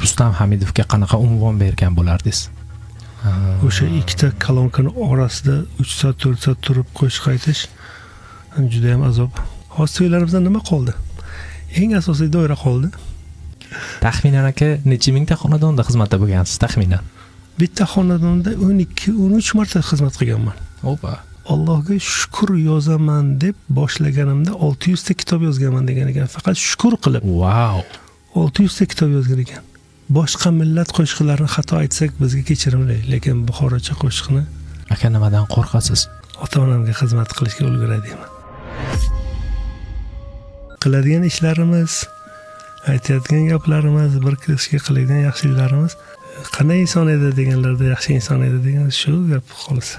Rustam Hamidovga qanaqa unvon bergan bo'lardingiz? O'sha ikkita kolonkani orasida 3 soat, 4 soat turib qo'shiq aytish judayam azob. Hozir to'ylarimizdan nima qoldi? Eng asosiy doira qoldi. Taxminan aka, necha mingta xonadonda xizmatda bo'lgansiz taxminan? Bitta xonadonda 12, 13 marta xizmat qilganman. Opa. Allohga shukur yozaman deb boshlaganimda 600 ta kitob yozganman degan ekan. Faqat shukur qilib. Wow. 600 ta kitob yozgan ekan. Boshqa millat qo'shiqlarini xato aytsak bizga kechirimli, lekin buxorocha qo'shiqni Aka, nimadan qo'rqasiz? Ota-onamga xizmat qilishga ulguray deyman. Qiladigan ishlarimiz, aytayotgan gaplarimiz, bir kishiga qiladigan yaxshiliklarimiz, qanday inson edi deganlarda yaxshi inson edi degan shu gap xolos.